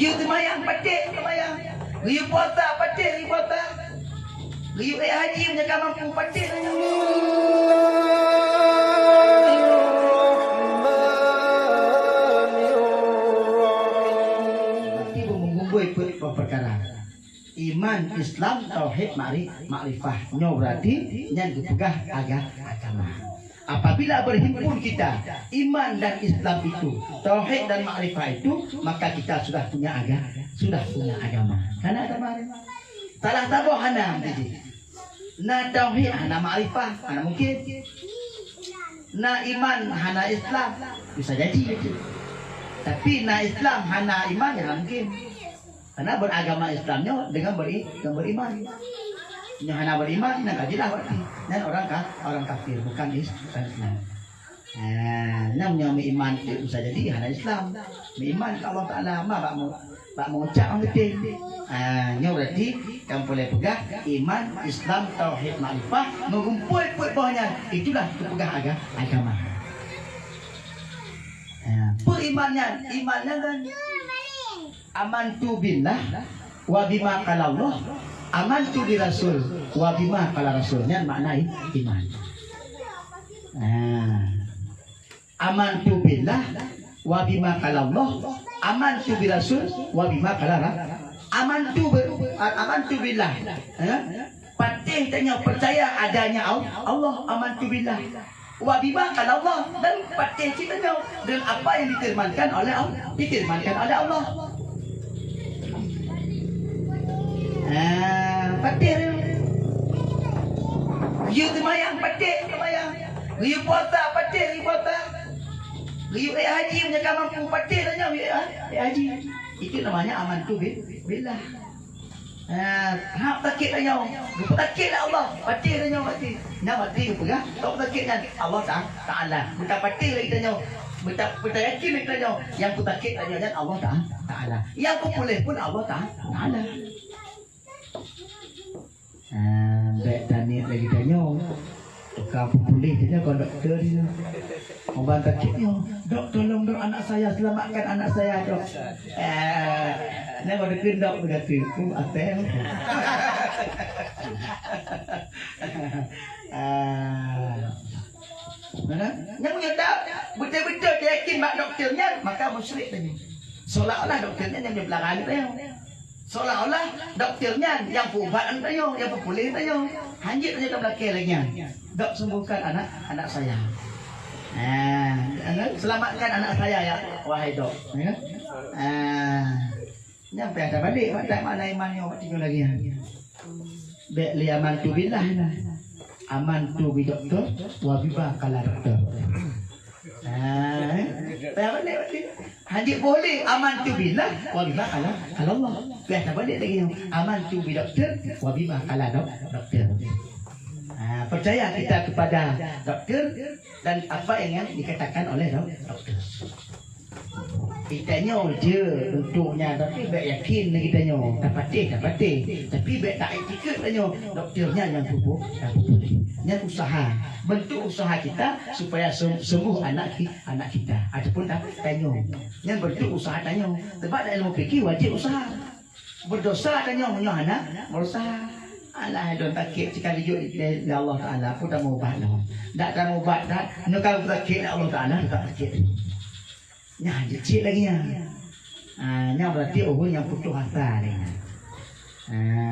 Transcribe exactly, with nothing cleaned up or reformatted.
Geuyue seumayang, patéh seumayang. Geuyue puasa, patéh geuyue puasa. Geuyue ék haji, meunyo ka mampu, patéh nyan. Berarti beumeugumbôi peuet boh peukara. Iman, Islam, tauhid, ma'ri-, makrifah. Nyoe berarti nyan geupeugah aga-, agama. Apabila berhimpun kita, iman dan Islam itu, tauhid dan makrifah itu, maka kita sudah punya aga-, sudah punya agama. Hana agama. Salah saboh hana, jadi. Na tauhid, hana makrifah, hana mungkin. Na iman, hana Islam, bisa jadi itu. Tapi na Islam, hana iman, hana mungkin. Karena beragama Islam nyoe dengan beri-, dengan beriman. Nyoe hana beriman, nyan ka jeulaih berarti. Nyan orang ka-, orang kafir, bukan is-, bukan Islam. Ha, nyan nyoe meuiman tu bisa jadi hana Islam. Meuiman keu Allah Taala, ma bak mu-, bak meuucap meuting. Ha, nyoe berarti kan boleh peugah iman, Islam, tauhid, makrifah, meugumpôi peuet boh nyan, itulah geupeugah aga-, agama. Ha, peue iman nyan? Iman nyan kan Amantu billah wa bima qala Allah, amantu bi rasul wa bima qala rasul. Nyan makna i-, iman. Nah, amantu billah wa bima qala Allah, amantu bi rasul wa bima qala ra-, amantu bi-, a-, amantu billah. Eh? Patéh tanyoe percaya adanya Al-, Allah, amantu billah. Wa bima qala Allah, dan patéh cit tanyoe dengan apa yang difirmankan oleh Al-, difirmankan oleh Allah. Ah, patéh dia. Geuyue seumayang, patéh seumayang. Geuyue puasa, patéh geuyue puasa. Geuyue ék haji, meunyo ka mampu, patéh tanyoe ék ha-, ék haji. Itu namanya amantu bi-, billah. Ha, hana peutakét tanyoe. Geupeutakét lé Allah. Patéh tanyoe mati. Nyan mati geupeugah, tôb peutakét nyan Allah Ta-, Taala. Beutapatéh lé tanyoe. Beuta-, beutayakin lé tanyoe. Nyang peutakét tanyoe nyan Allah Ta-, Taala. Nyang peupuléh pun Allah Ta-, Taala. Ha, bèk taniet lagèe tanyoe. Tukang peupuléh tu nyoe kon dokto tu nyoe. Uban sakét nyoe, "Dok, tolong dok anak saya, selamatkan anak saya, Dok." Eh, nyoe baru kheun dok beudatu. Uh, até. Ah. Nah, nyang meunyoe tak beutôi-beutôi yakin bak dokto nyan, maka musyrik tadi. Seolah-olah dokto nyan nyang meubeularang tadi. Seolah-olah dokto nyan nyang peuubat tanyoe, nyang peupuléh tanyoe. Hanjeuet tanyoe tameulakèe lagèe nyan. "Dok, sembuhkan anak, anak saya." Ah, selamatkan anak saya ya, wahai dok. Ya. Ah, nyan payah tabalek, mak, tak makna iman nyoe, mak, tinggal lagi. Bèk lé amantu billah nah. Amantu bi dokto, wa bima qala dokto. Ah, eh? Payah balek berarti. Hanjeuet boleh amantu billah wa bima qala, qala Allah. Payah tabalek lagi nyoe. Amantu bi dokto wa bima qala dok-, dokto. Ah, percaya kita kepada doktor dan apa yang dikatakan oleh dok-, doktor. Kita nyoe je bentuknya, tapi bèk yakin lé kita nyoe. Tapatéh, tapatéh. Tapi bèk tak iktikad tanyoe. Doktor nyan nyang peupu-, nyang peupuléh. Nyan usaha. Bentuk usaha kita supaya sem-, sembuh anak ki-, anak kita. Ataupun ta-, tanyoe. Nyan bentuk usaha tanyoe. Sebab dalam ilmu fikih wajib usaha. Berdosa tanyoe meunyoe hana berusaha. Alah, lôn sakét sekali jeuet di, di Allah Taala, peue tameubat lom. Dak tameubat dak, nyoe ka sakét Allah Taala, tak sakét. Nyan jeuet cit lagi nyan. Ah, nyan berarti ureueng nyang putus asa lé nyan. Ah.